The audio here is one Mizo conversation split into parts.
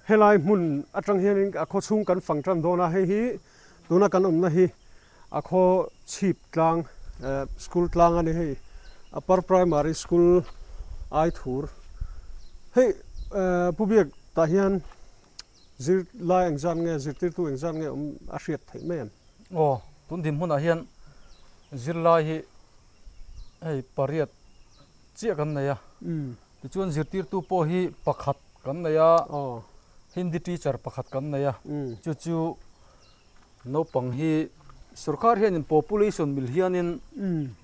Helai hmun atang hianin a khaw chhung kan fang tan dawn a, hei hi tuna kan awmna hi a khaw chhip tlang school tlang a ni hei Upper Primary School Aithur. Hei Pu Biak tah hian zirlai engzat nge zirtirtu engzat nge awm a hriat theih mai em? Aw, tun dinhmunah hian zirlai hi hei pariat chiah kan nei a, tichuan zirtirtu pawh hi pakhat kan nei a, Hindi teacher pakhat kan nei a, chu chu naupang hi sorkar hianin population mil hianin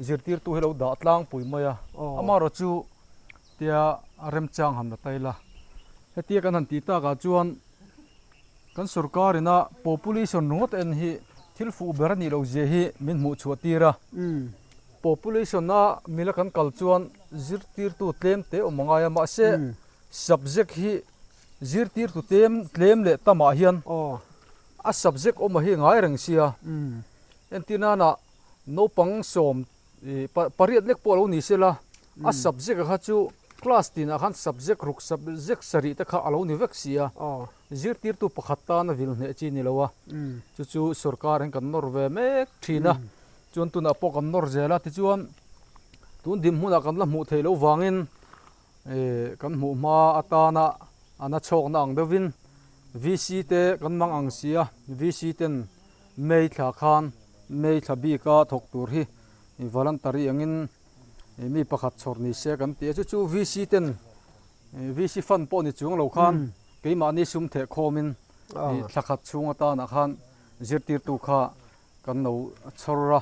zirtirtu hi lo dah tlangpui mai a, amaherawh chu tia remchang han la ta ila, hetia kan han tih takah chuan Kan sorkar ina population ringawt en hi thil fuh ber a nih loh zia hi min hmuh chhuah tir a. Population a mila kan kal chuan zirtirtu tlem te awm a ngai a, mahse subject hi zirtirtu tlem tlem leh tamah hian a subject awm a hi ngai reng sia. Entir nana naupang sawm pariat lek pawh a lo ni sela a subject a kha chu class tinah khan subject ruk subject sarih te kha a lo ni vek si a zirtirtu pakhat tan a vil hneh chi ni lo a chu chu sorkar hian kan nawr ve mek thin a chuan tunah pawh kan nawr zel a tichuan tun dinhmunah kan la hmuh theih loh vangin kan hmuh hma atana a na chhawkna ang deuhin VC te kan mang ang si a VC ten May thla khan May thla bika thawk tur hi voluntary angin mi pakhat chhawr ni se kan ti a, chu chu VC ten VC fund pawh ni chuang lo khan keimahni sum theh khawmin thla khat chhung atanah khan zirtirtu kha kan lo chhawr a,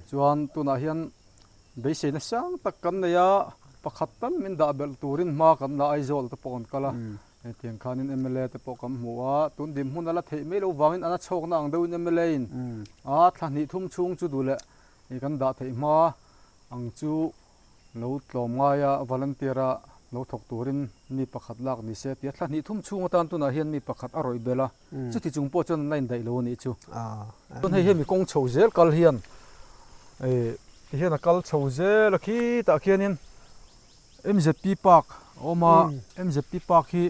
chuan tunah hian Beiseina sang tak kan nei a, pakhat tal min dah belh turin hma kan la Aizawl te pawh kan kal a, hetiang khanin mla te pawh kan hmu a, tun dinhmun a la theih mai loh vangin an a chhawkna ang deuhin mla in a thla hnih thum chhung chu duh leh kan dah theih hma ang chu lo tlawm ngai a, volunteer a lo thawk turin mi pakhat lak ni se tia thla hnih thum chhung atan tunah hian mi pakhat a rawih belh a. Chuti chung pawh chuan an la indaih lo a nih chu. Chuan hei hemi kawng chho zel kal hian ti hian a kal chho zel a khitah khianin MZP park a awm a, MZP park hi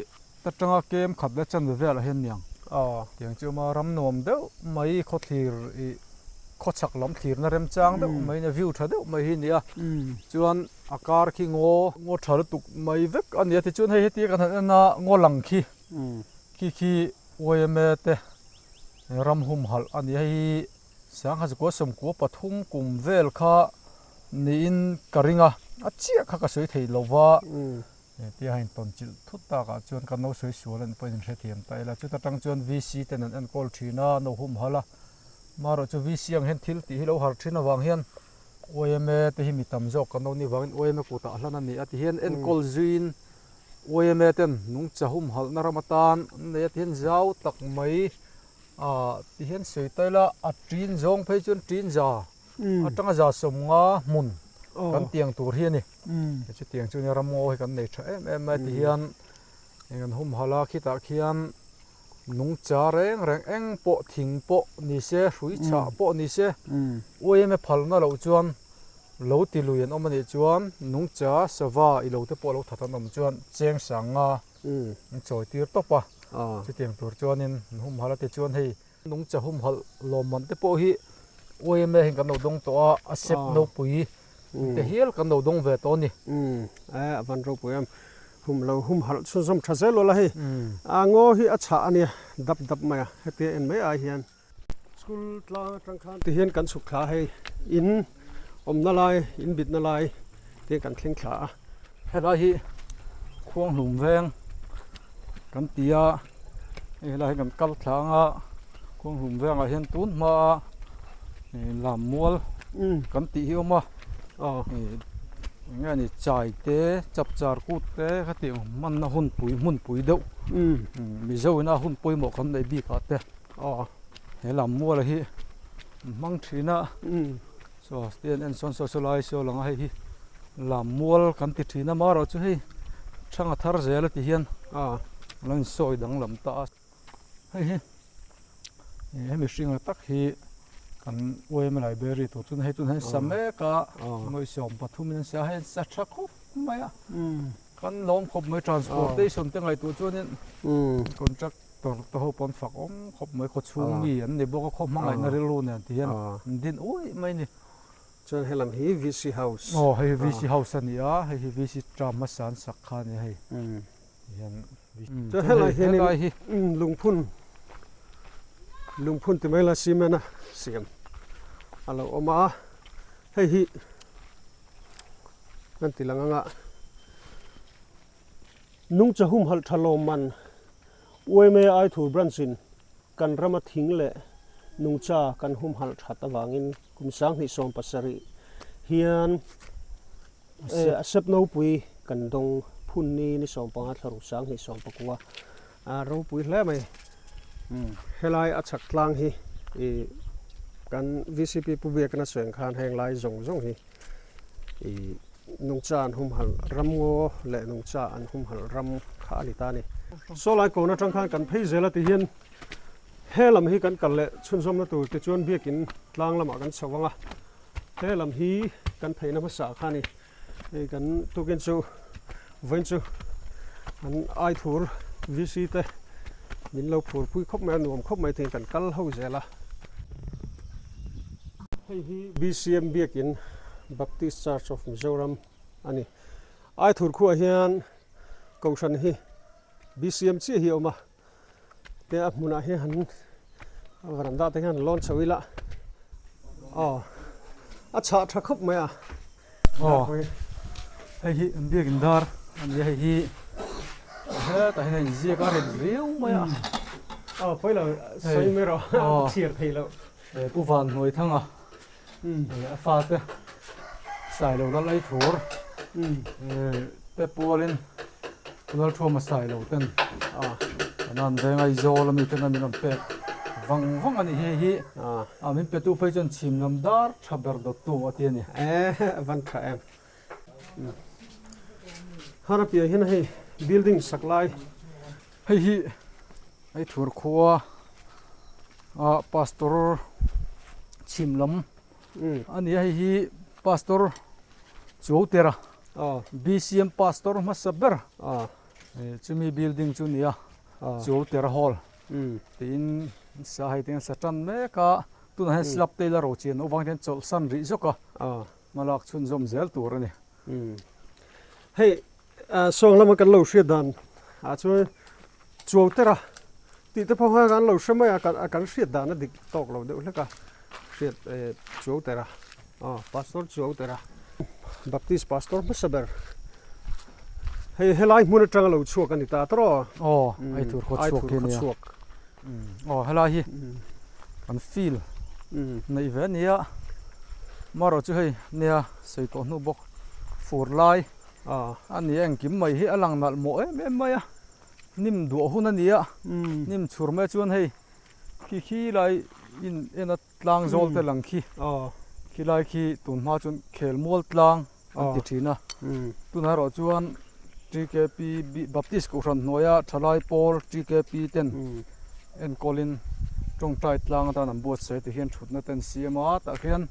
ta tanga kem khat leh chanve velah hian niang tiang chu a awm a, ram nuam deuh mai khawthlir ih khawchhak lam thlirna remchang deuh mai nia view tha deuh mai hi a ni a, chuan a kar khi ngaw ngaw tha lutuk mai vek a ni a tichuan hei hetia kan han en a ngaw lang khi. Khi khi yma te ram humhalh a ni a, hei hi sangha zakua sawmkua pathum kum vel kha niin ka ring a, a chiah kha ka sawi thei lo va, tia a intawn chilh thut takah chuan kan lo sawi sual a ni pawhin hrethiam ta ila, chuta tang chuan VC ten an enkawl thin a, an lo humhalh a, marawh chu VC ang hian thil tih hi lo har thin avang hian yma te hi mi tam zawk kan lo nih vangin yma kutah hlan a ni a ti hian enkawl zuiin Yma ten nungcha humhalhna ram atan an nei a ti hian zau tak mai ah ti hian sawi ta ila a ṭin zawng phei chuan ṭin za atanga za sawmnga hmun kan tiang tur hi a ni chutiang chu nia ramngaw hi kan nei tha em em mai ti hian eng an humhalh a khitah khian nungcha reng reng eng pawh thing pawh ni se hrui chhah pawh ni se yma phalna loh chuan. Lo ti lui an awm a nih chuan nungcha sava i lo te pawh lo that an awm chuan cheng sang nga an chawi tir tawp a, chutiang tur chuanin an humhalh a tichuan hei nungcha humhalh lawmman te pawh hi yma hian kan lo dawng tawh a, a sep nopui te hial kan lo dawng ve tawh a ni. A van ropui em, hum lo humhalh chhunzawm tha zel ula hei a ngaw hi a chhah a nia dap dap mai a hetia en mai ai hian. School tlang atang khan ti hian kan chhuk thla a hei in awmna lai in bitna lai te kan thleng thla a. Helai hi khuanghlum veng kan ti a, hei helai hi kan kal thla anga khuanghlum vengah hian tun hma a lammual kan tih hi a awm a. Eng nge ni chai te chapchar kut te khatiang hmanna hunpui hmunpui deuh Mizo ina hun pawimawh kan neih bikah te he lam mual hi an hmang thin a saw te an en sawn saw saw lai saw lang a hei hi lam mual kan ti thin a marawh chu hei thanga thar zel a ti hian a lo insawi danglam ta a. Hei hi he mihringa tak hi kan yma library tur chuan hei tunah hian sa mek a nuaih 13 in an sa a hei an sa tha khawp mai a. Kan lawm khawp mai transportation te ngaihtuah chuanin contractor te ho pawh an fak awm khawp mai khawchhung mi an ni bawk a khaw hmangaihna rilru nen ti hian an din uih mai a ni. Chuan helam hi VC house. Aw hei hi VC house a ni a, hei hi VC term hmasa an sak kha a ni hei. Hian Chuan helai hianin lungphun lungphun ti mai la cement a siam a lo awm a, hei hi kan ti lang anga nungcha humhalh tha lawmman UMA Aithur branch in kan rama thing leh nungcha kan humhalh that avangin kum 2017 hian A sep nopui kan dawng phun ni ni 15 thlaruk 2019 a ropui hle mai. Helai a chhak tlang hi ih kan VCP Pu Biakna sawi ang khan heng lai zawng zawng hi ih nungcha an humhalh ram ngaw leh nungcha an humhalh ram kha a ni ta a ni. Saw lai kawn atang khan kan phei zel a ti hian he lam hi kan kal leh chhunzawmna tur tichuan biakin tlang lamah kan chho ang a. He lam hi kan pheina hmasa kha a ni. Hei kan tukin chu vawiin chu an Aithur VC te min lo phur pui khawp mai a, nuam khawp mai thei kan kal ho zel a. Hei hi BCM Biakin Baptist Church of Mizoram a ni. Aithur khuaah hian Kohhran hi BCM chiah hi a awm a. Te a hmunah hian han a varanda te hian lawn chho ila aw a chhah tha khawp mai a aw hei hi an biakin dar a ni a hei hi hetah hian a inziak a ret riau mai a aw pawi lo sawi mai rawh a chhiar thei lo pu van hnuai thanga a fate sailo lal ei thur te pualin Lalthuama sailo ten an an veng Aizawl ami ten a min rawn pek vang vang a ni hei hi a min petu phei chuan chhim lam dar tha ber dawttu a ti a ni. E van tha em. Hara piah hian hei building sak lai. Hei hi hei thur khua a pastor chhim lam a ni a hei hi pastor Chuautera BCM pastor hmasa ber chumi building chu a ni a Chuautera hall tiin sa hei tiang sa tan mek a tunah hian slab te ila ro chian loh vang hian chawlhsan rih zawk a hmalak chhunzawm zel tur a ni. Hei Sawng lama kan lo hriat dan ah chuan Chuautera tih te pawh kha kan lo hre mai a, kan hriat dan a dik tawk lo deuh hlek a, hriat Chuautera aw Pastor Chuautera Baptist Pastor hmasa ber hei helai hmun atanga lo chhuak a ni ta tawh aw Aithur khaw chhuak hi a nia aw helai hi kan field neih ve a nia marawh chu hei nia sawi tawh hnu bawk fur lai. A ni engkim mai hi a lang nalh mawh em em mai a, hnim duah hun a ni a, hnim chhur mai chuan hei khi khi lai in en a tlang zawl te lang khi, khi lai khi tun hma chuan khel mual tlang an ti thin a, tunah erawh chuan TKP Baptist Kohhran hnuaia thalai pawl TKP ten enkawlin tawngtai tlang atan an buatsaih ti hian thutna te an siam a, tah khian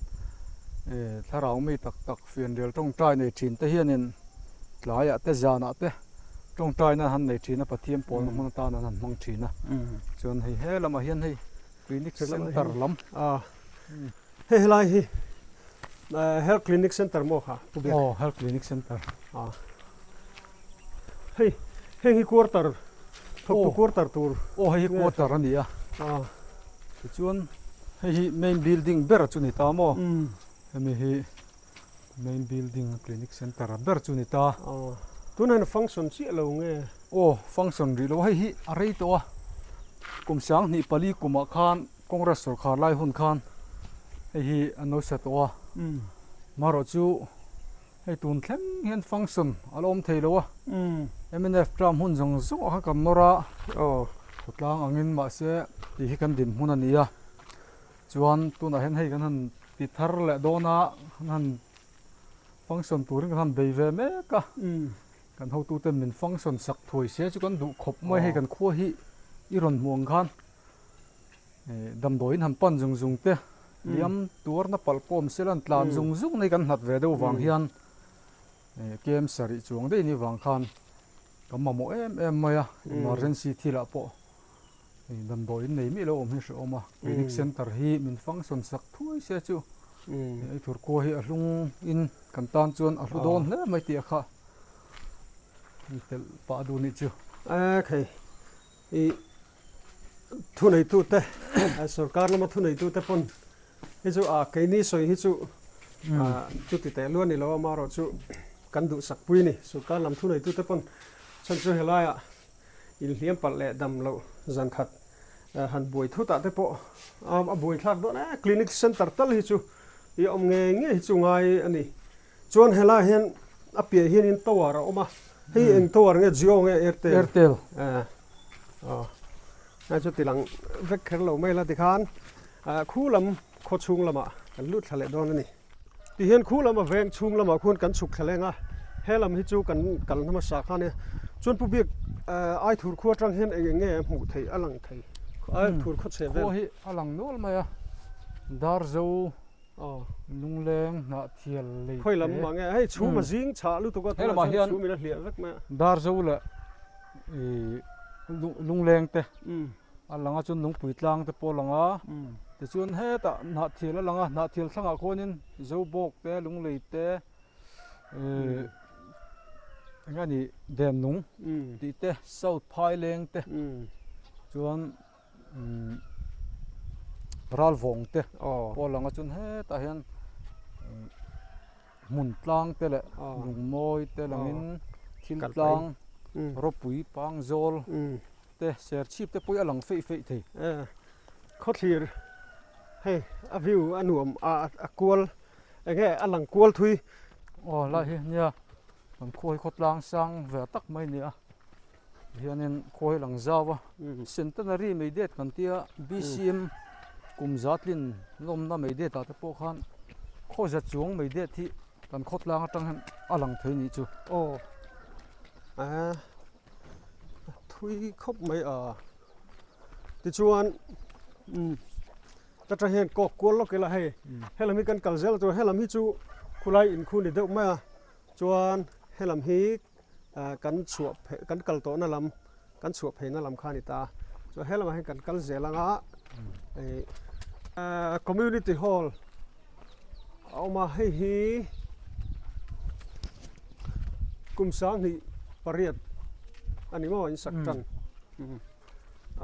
thlarau mi tak tak Fianrial tawngtai nei thin te hianin tlaiah te zanah te tawngtaina han nei thin a, Pathian pawlna hmun atan an han hmang thin a. Chuan hei he lamah hian hei clinic center lam. Hei helai hi health clinic center maw kha Pu Biak? Aw health clinic center. Hei heng hi quarter thawktu quarter tur. Aw hei hi quarter a ni a. Tichuan hei hi main building ber chu ni ta maw? Hemi hi main building clinic center a ber chu ni ta. Aw tunah hian function chiah lo nge? Aw function rih lo hei hi a rei tawh a, kum 2004 kumah khan Congress sawrkhar lai hun khan hei hi an lo sa tawh a, marawh chu hei tun thleng hian function a la awm thei lo a, mnf term hun zawng zawng ah khan kan nawr a, khawtlang angin mahse tih hi kan dinhmun a ni a. Chuan tunah hian hei kan han ti thar leh dawn a, kan han function turin kan han bei ve mek a, kan hotute min function sak thuai se chu kan duh khawp mai hei kan khua hi i rawn hmuh ang khan damdawiin han pan zung zung te liam tuarna palh pawh awm se la an tlan zung zung na hi kan nghat ve deuh vang hian. KM sarih chuang daih ni vang khan kan mamawh em em mai a, emergency thilah pawh damdawi in nei miah lo awm hi hrehawm a, clinic center hi min function sak thuai se chu ei thur khua hi a hlung in kan tan chuan a hlu dawn hle mai tih a kha ni telh pah duh nih chu. Khei i thuneitute sorkar lama thuneitute pawn Hei chu ah keini sawi hi chu ah chuti teh luan ni lo a amaherawh chu kan duhsak pui a ni. Sorkar lam thuneitute pawn chhan chu helaiah inhliam palh leh dam loh zan khat han buai thut ah te pawh a buai thlak dawn e. Clinic center tal hi chu i awm ngei ngei hi chu ngai a ni. Chuan helaiah hian a piah hianin tower a awm a, hei eng tower nge Jio nge Airtel? Airtel. Aw hei chu tilang vek kher lo mai la tikhan khu lam khaw chhung lamah kan lut thla leh dawn a ni. Tihian khu lam a veng chhung lamah khuan kan chhuk thla leng a, he lam hi chu kan kal hmasa kha nia. Chuan Pu Biak Aithur khua atang hian eng eng nge hmuh theih a lang thei? Aithur khaw chhe vel. Khua hi a lang nual mai a, Darzo Lungleng hnah thial lei te. Khawi lam mah nge hei chhum a zing chhah lutuk a tunah chuan chhum in a hliah vek mai a. Darzo leh Lungleng te a lang a chuan Lungpui tlang te pawh a lang a tichuan hetah hnah thial a lang a hnah thial thlangah khuanin Zobawk te Lunglei te eng nge ni Denlung tih te South Phaileng te chuan. Ral vawng te pawh a lang a chuan hetah hian hmun tlang te leh lungmawi te langin thil tlang rawpui pang zawl te serchhip te pawh hi a lang feih feih thei. Khawthlir hei a view a nuam a kual eng nge a lang kual thui. Aw lai hi nia kan khua hi khawtlang sang ve tak mai a ni a. Hianin khawi lang zau a, Centenary mai det kan tia BCM kum za tlin lawmna mai det ah te pawh khan khaw za chuang mai det hi kan khawtlang atang hian a lang thei nih chu. Aw a thui khawp mai a tichuan umm ta tang hian kawk kual lawk ila hei helam hi kan kal zel a helam hi chu khulai inkhu ni deuh mai a chuan helam hi. Kan chhuah phei kan kal tawhna lam kan chhuah pheina lam kha a ni ta a chuan he lamah hian kan kal zel ang a ih community hall a awm a hei hi kum sanghnih pariat a ni maw in sak tan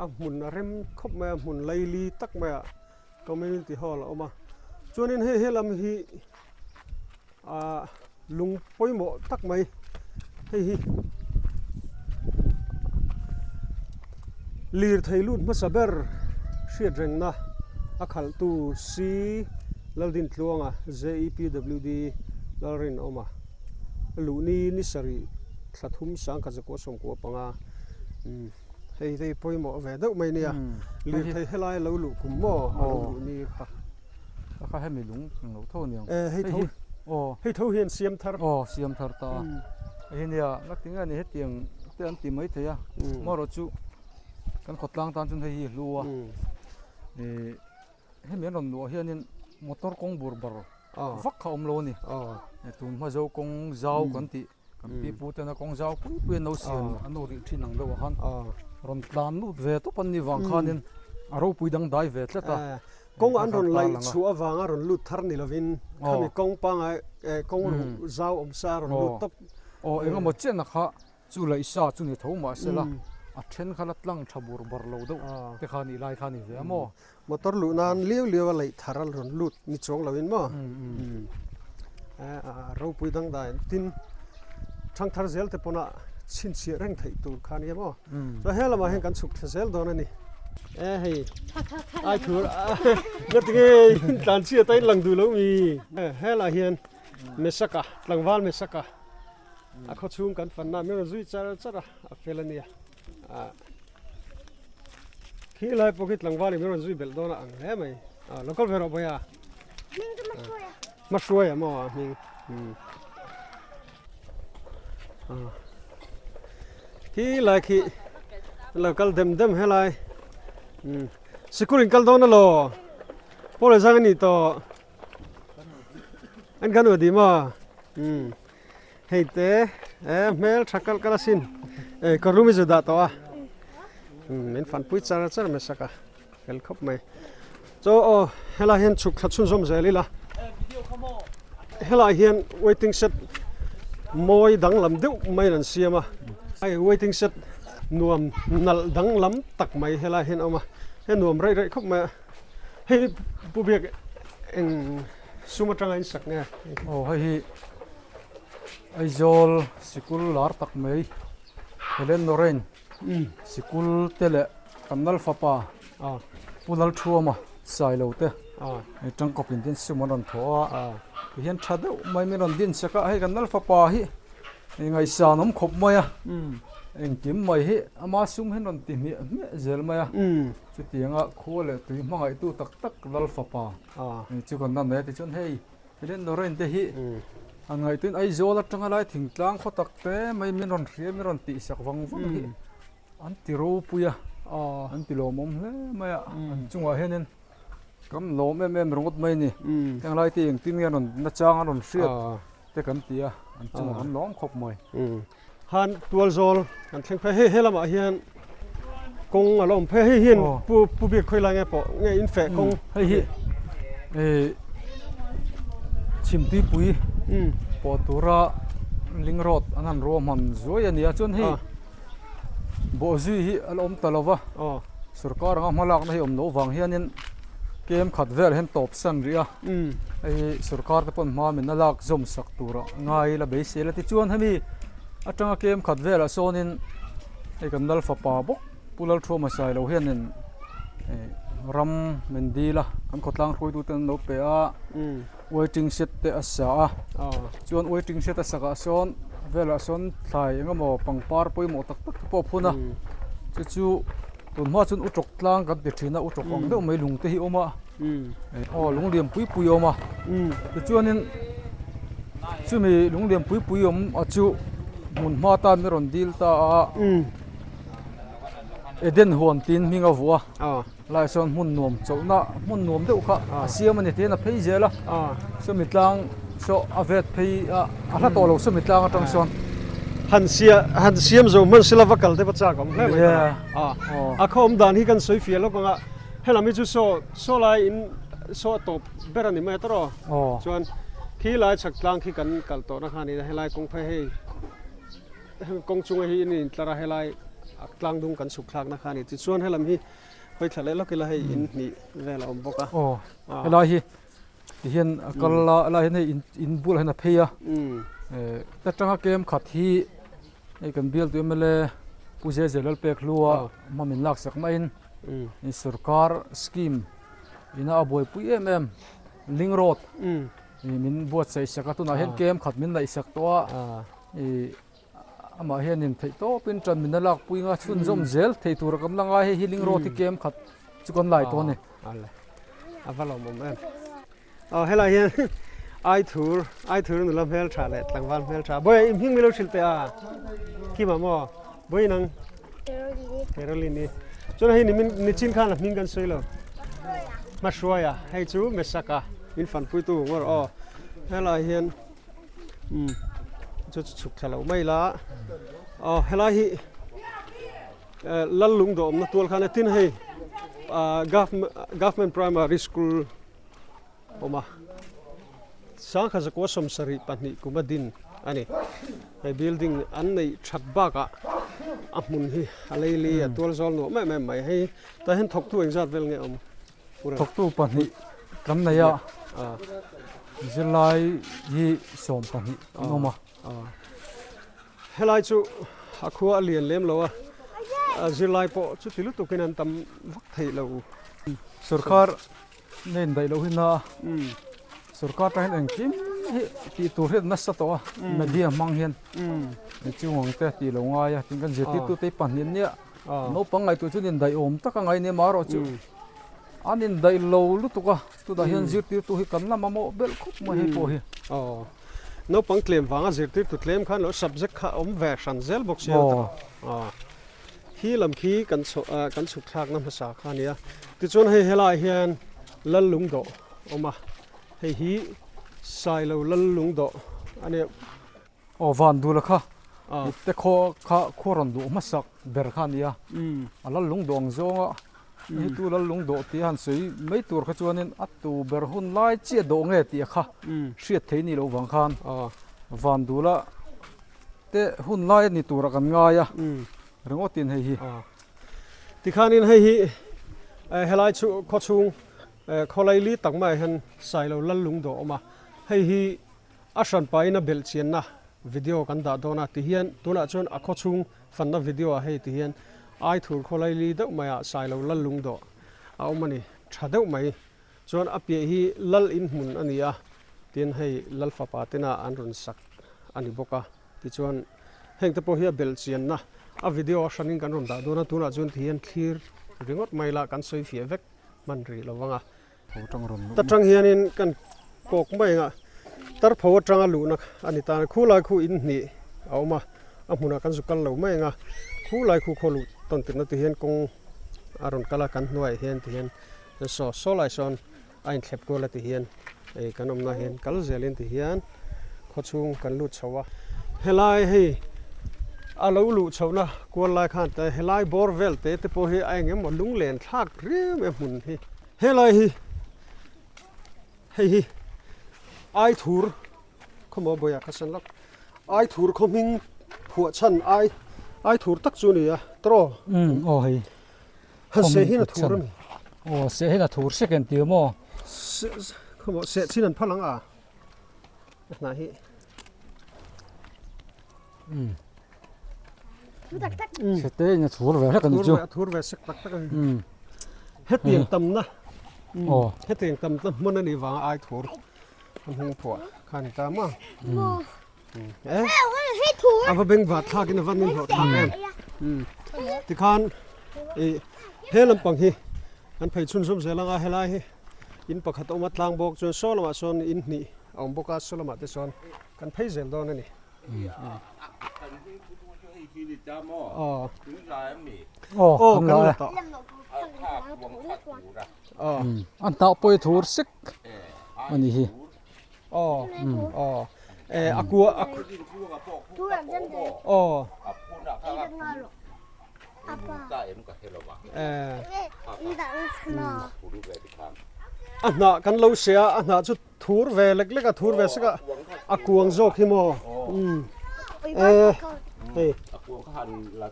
a hmun a rem khawp mai a hmun laili tak maiah community hall a awm a chuanin hei helam hi. Ahh lung pawimawh tak mai hei hi lirthei lut hmasa ber hriat rengna a khalhtu C Laldintluanga JEPWD Lalrinawma luhni ni sarih thla thum sangkhat zakua sawmkua panga umm hei hei pawimawh ve deuh mai nia lirthei helai lo luh kum maw a lo luhni kha. A kha hemi lung ang lo tho aniang. Eh hei tho aw hei tho hian siam thar. Aw siam thar ta a. Hei nia ngati nge ni hetiang te an ti mai thei a. Amaherawh chu kan khawtlang tan chuan hei hi a hlu a. Ih hemi an rawn luah hianin motor kawng bur bar vak kha a awm lo a ni. Tun hma zo kawng zau kan tih. Kan pi pu tena kawng zau pui pui an lo siam an lo rih thin ang deuh ah khan rawn tlan lut ve tawp an ni vang khanin a ropui dangdai ve tlat a. Kawng an rawn laih chhuah avanga rawn lut thar ni lovin khami kawng pangai kawng zau awm sa a rawn lut tawp. Aw engemaw chiahna kha chu laih sa chu ni tho mahsela a then kha la tlang tha bur bar lo deuh te kha nih lai kha a ni ve a maw. Motor luh nan liau liau a laih thar a rawn lut ni chuang lo in maw a ropui dang dai tin thangthar zel te pawn a chhinchhiah reng theih tur kha nia maw chuan he lamah hian kan chhuk thla zel dawn a ni e hei ai thur na tinge in tlan chhiat a in lang duh lo mi helaiah hian Mesaka tlangval Mesaka a khawchhung kan fanna min rawn zui char char a a fel a nia. Ah khi lai pawh khi tlangval in min rawn zui belh dawn a ang hle mai ah lo kal ve rawh bawiha hming chu hmahruaia hmahruaia maw a hming umm ah khi lai khi lo kal dem dem helai umm sikul in kal dawn alaw pawl zang a ni tawh an kan ua dih maw umm. Hei te e hmel tha kal kal asin e ka room i zu dah tawh a min fanpui char char mai sak a fel khawp mai chaw aw helai hian chhuk thla chhunzawm zel ila helai hian waiting shed mawi danglam deuh maiin an siam a hei waiting shed nuam nalh danglam tak mai helai hian a awm a hei nuam raih raih khawp mai a hei pu biak eng sum atanga in sak nge. Aw hei hi Aizawl sikul lar tak mai Helen Lorrain sikul te leh kan lal fapa Pu Lalthuama Sailo te hei tangkawp in tin sum an rawn thawh a tihian tha deuh mai min rawn din chak a hei kan lal fapa hi ngaihsan awm khawp mai a engkim mai hi ama sum hian rawn ti hmiah hmiah zel mai a chutianga khua leh tui hmangaihtu tak tak lal fapa chu kan la nei a tichuan hei Helen Lorraine te hi an ngaihtuahin Aizawl atanga lai thingtlang khaw tak te mai min rawn hria min rawn tihsak vang vang hi an ti ropui a an ti lawmawm hle mai a an chungah hianin kan lawm em em ringawt mai a ni heng lai te engtin nge an rawn nachang an rawn hriat te kan ti a an chungah kan lawm khawp mai. Han tual zawl kan thleng phei hei he lamah hian kawng a la awm phei hei hian pu pu biak khawi lai nge pawh nge in feh kawng hei hi ih chhimtuipui pawh tura ling road an han ruahman zuai a ni a chuan hei bawhzui hi a la awm ta lo va sorkar anga hma lakna hi awm loh vang hianin kem khat velah hian tawp san rih a hei hi sorkar te pawn hma min la lak zawm sak turah ngai la beisei la tichuan hemi atanga kem khat velah sawnin hei kan lal fapa bawk Pu Lalthuama Sailo hianin ih ram min dil a kan khawtlang hruaitu te an lo pe a waiting shed te a sa a chuan waiting shed a sakah sawn velah sawn thlai eng emaw pangpar pawimawh tak tak te pawh a phun a chu chu tun hma chuan utawk tlang kan ti thin a utawk ang deuh mai lung te hi a awm a aw lung lian pui pui a awm a tichuanin chumi lung lian pui pui awm a chu hmun hma tan a rawn dil ta a Eden huan tiin hming a vuah a lai sawn hmun nuam chawlhna hmun nuam deuh kha a siam a ni tiin a phei zel a sawmi tlang saw a vet phei a a hla tawh lo sawmi tlang atang sawn han sia han siam zo hman sila va kal te va chak awm hle mai a a khaw awm dan hi kan sawi fiah lawk ang a helam hi chu saw saw lai in saw a tawp ber a ni mai tawh chuan khi lai chhak tlang khi kan kal tawhna kha a ni a helai kawng phei hei Kawng chunga hi in intlar a helai tlang dung kan chhuk thlakna kha a ni. Tichuan helam hi hawi thla leh lawk ila hei in hnih vel a awm bawk a. Aw helai hi tihian a kal a helai hian hei in bulah hian a phei a ta tanga kem khat hi hei kan bialtu mla Pu Zeze Lalpekhlua hma min laksak maiin sorkar scheme ina a buaipui em em link road min buatsaih sak a tunah hian kem khat min laihsak tawh a. Ih amah hianin theih tawpin tan min a lakpui nga chhunzawm zel thei tura kan la ngai hei hi ling road hi kem khat chu kan lai tawh a ni. A va lawmawm em. Aw helai hian ai thur ai thur nula hmel tha leh tlangval hmel tha bawi i hming milo hrilh teh a Kima maw bawi nang Caroline i chuan hei nimin nichin khan a hming kan sawi lo Hmahruaia hei chu Mesaka min fanpuitu ngawr aw helai hian umm chu chu chhuk thla lo mai la aw helai hi eh lal lung dawhawmna tual khan a tin hei ah government primary school awm a sangkha zakua sawmsarih pahnih kum a din a ni hei building an neih that bakah a hmun hi a leili a tual zawl nuam em em mai hei tah hian thawktu engzat vel nge awm. Thawktu pahnih kan nei a, zirlai hi 12 an awm a. Helai chu a khua a lian lem lo a, zirlai pawh chuti lutukin an tam vak theih lo. Sorkar na indaih loh hi na a, sorkar atang hian engkim hi tih tur hi a nasa tawh a, media hmang hian chung ang te tih lo ngai a, tin kan zirtirtute hi pahnih an nia. Naupang ngaihtuah chuan indaih awm tak a ngai nia erawh chu an indaih lo lutuk a tunah hian zirtirtu hi kan la mamawh belh khawp mai hei pawh hi. Aw naupang tlem vanga zirtirtu tlem khan lo subject kha awm ve hran zel bawk sia aw khi lam khi kan chho kan chhuk thlakna hmasa kha a nia tichuan hei helaiah hian lal lungdawh a awm a hei hi Sailo lal lungdawh a nia. Aw van dula kha te khaw kha khua rawn luh hmasak ber kha a ni a, a lal lung dawh ang zawnga hei tu lal lung dawh tih a han sawi mai tur kha chuanin a tu ber hun lai chiah dawh nge tih a kha hriat thei ni loh vang khan van dula te hun lai a ni tura kan ngai a ringawtin hei hi. Tikhanin hei hi helai chu khawchhung khawlaili tak maiah hian Sailo lal lung dawh a awm a, hei hi A hran pahin a belh chianna video kan dah dawn a, tihian tunah chuan a khawchhung fanna video ah hei tihian Aithur khawlaili deuh maiah Sailo Lal Lungdawh a awm a ni, tha deuh mai chuan a piah hi Lal in hmun a ni a, tin hei Lal fapa tena an rawn sak a ni bawk a, tichuan heng te pawh hi a belh chianna a video a hranin kan rawn dah dawn a, tunah chuan tihian thlir ringawt mai la kan sawi fiah vek hman rih lo vang a. Ta tang hianin kan kawk mai anga tarpho atanga luhna a ni ta a, khulai khu in hnih a awm a, a hmunah kan zu kal lo mai anga khulai khu khaw luh tawn tirhna ti hian kawng a rawn kal a, kan hnuaiah hian ti hian saw saw lai sawn a inthlep kual a ti hian hei kan awmna hian kal zelin ti hian khawchhung kan lut chho a, helai hei a lo luh chhohna kual lai khan helai bawr vel te te pawh hi a eng emaw lunglen thlak riau mai a hmun hi. Helai hi hei hi Aithur khawmaw bawiah kha san lawk Aithur khaw hming phuah chhan ai Aithur tak chu a ni a tawraw umm aw hei han seh hin a thur a mi aw seh hin a thur sek en tir maw seh khawmaw seh chin an phal ang a hnah hi umm Sete in a thur ve hlek a ni chu. A thur ve sek tak tak a ni. Hetiang tamna hetiang tamna hmun a nih vanga ai thur a hming phuah kha a ni ta maw. A va beng vat thlakin a va nin hlawh thlak em. Tikhan he lampang hi kan phei chhunzawm zel anga helai hi in pakhat a awm a tlang bawk chuan saw lamah sawn in hnih a awm bawk a saw lamah te sawn kan phei zel dawn a ni. A hnah pawh hi thur sek a ni hi. A hnah kan lo sia a hnah chu Thur ve lek lek a thur ve sek a a kuang zawk hi maw umm e hei a kuang kha han la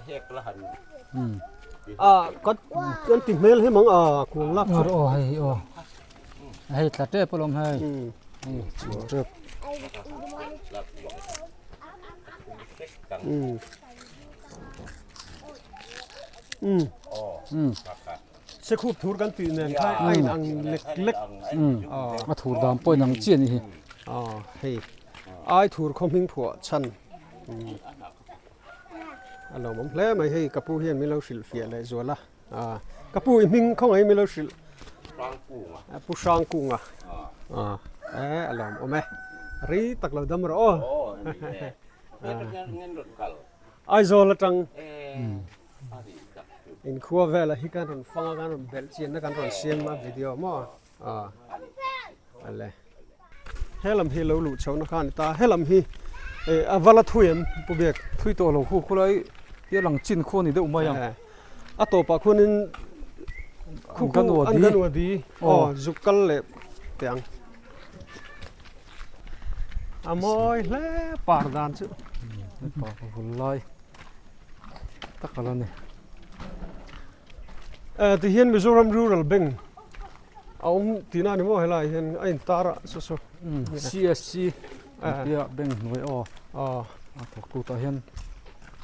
hek la han a kan kan ti hmel hi mang a kuang lak chu aw hei hi aw hei tla tep alawm hei hei chhur tep umm umm umm Sekhup thur kan tih nen kha a in ang lek lek. A thur dan pawh in ang chiah a ni hi. Hei ai thur khaw hming phuah chhan a lawmawm hle mai hei ka pu hian min lo hrilh fiah leh zual a ka pu i hming khawngaih min lo hrilh pu Hrangkunga e a lawmawm e rei tak lo dam rawh aw Aizawl atang Inkhua velah hi kan rawn fang a, kan rawn belh chianna kan rawn siam a video maw a ale he lam hi lo luh chhohna kha a ni ta he lam hi eh a va la thui em pu biak thui tawh lo khu khulai hi a lang chin khu a ni deuh mai ang a tawpah khuanin khu khu Anganwadi aw zuk kal leh teh ang a mawi hle par dan chu par vul lai. tak a la ni. Eh tihian Mizoram Rural Bank a awm tihna a ni maw helaiah hian a intar a saw saw. CSC tia bank hnuai aw a thawk tu tah hian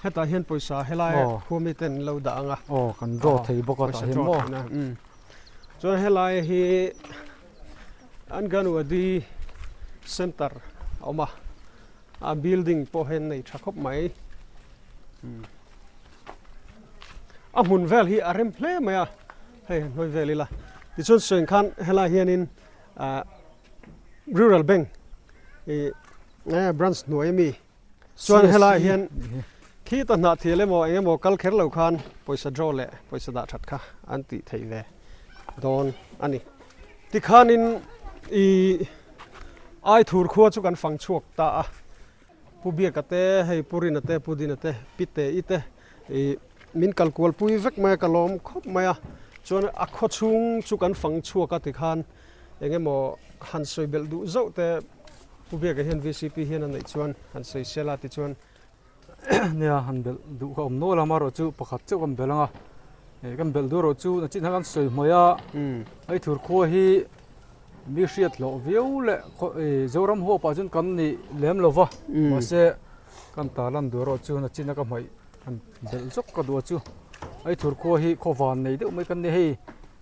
hetah hian pawisa helai khua mite an lo dah ang a. Aw kan draw thei bawk a tah hian maw. Chuan helai hi Anganwadi Center a awm a. A building pawh hian nei tha khawp mai a hmun vel hi a rem hle mai a hei han hawi vel ila tichuan sawi khan helai hianin ah rural bank ih branch hnuai ami chuan helai hian khita hnah thial emaw eng emaw kal kher lo khan pawisa draw leh pawisa dah that kha an tih theih ve dawn a ni tikhanin ih. Aithur khua chu kan fang chhuak ta a. Pu Biaka te, hei Pu Rina te, Pu Dina te, Pi Te-i te ih min kal kual pui vek mai a, ka lawm khawp mai a. Chuan a khaw chhung chu kan fang chhuak a tikhan eng emaw han sawi belh duh zauh te Pu Biaka hian vcp hian a neih chuan han sawi sel a tichuan Nia han belh duh kha awm nual a, amaherawh chu pakhat chauh kan belh ang a, ih kan belh duh erawh chu nachin khan kan sawi hmawih a, Aithur khua hi mi hriat hlawh viau leh ih Zoram huap ah chuan kan ni lem lo va, mahse kan ta lan duh erawh chu nachin a ka hmaih han belh zawk ka duh a chu, Aithur khua hi khaw van nei deuh mai kan ni hei,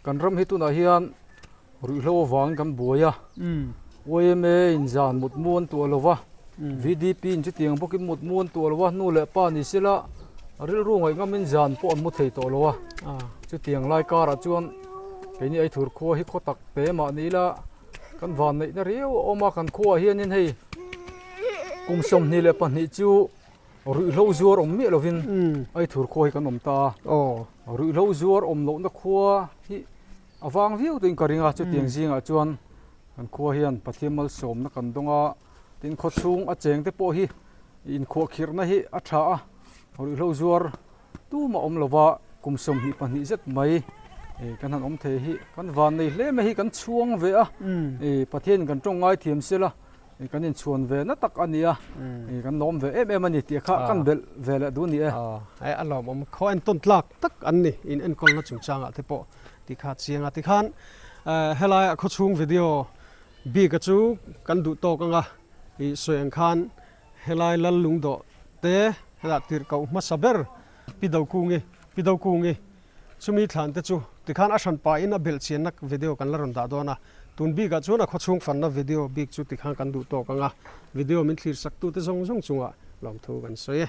kan ram hi tunah hian Ruihhlo avangin kan buai a, yma in zan mut mu an tuah lo va, VDP in chutiang bawkin mut mu an tuah lo va, nu leh pa ni sela rilru ngaih ngamin zan pawh an mu thei tawh lo a. Chutiang lai karah chuan keini Aithur khua hi khaw tak te mah ni ila kan vanneihna riau a awm a, kan khuaah hianin hei kum 22 chu ruihhlo zuar awm miah lovin Aithur khua hi kan awm ta a, ruihhlo zuar awm lohna khua hi A vang viau tuin ka ring a, chutiang zingah chuan kan khua hian Pathian malsawmna kan dawng a, tin khaw chhung a cheng te pawh hi inkhuahkhirhna hi a tha a, ruihhlo zuar tumah awm lova kum 22 zet mai kan han awm thei hi kan van nei hle mai hi kan chhuang ve a, Pathianin kan tawng ngai thiam sela Kan inchhuan ve na tak a ni a, kan lawm ve em em a ni tih kha kan belh ve leh duh a ni e. Hei a lawmawm khaw entawn tlak tak an ni in enkawlna chungchangah te pawh ti kha chiang a. Tikhan helai a khawchhung video bik a chu kan duh tawk anga i sawi ang khan helai lal lungdawh te hetah tirhkoh hmasa ber Pi Dokungi Pi Dokungi Chumi thlan te chu tikhan a hran pahin a belhchianna video kan la rawn dah dawn a, tun bikah chuan a khawchhung fanna video bik chu tikhan kan duh tawk ang a, video min thlir sak tute zawng zawng chungah lawmthu kan sawi e.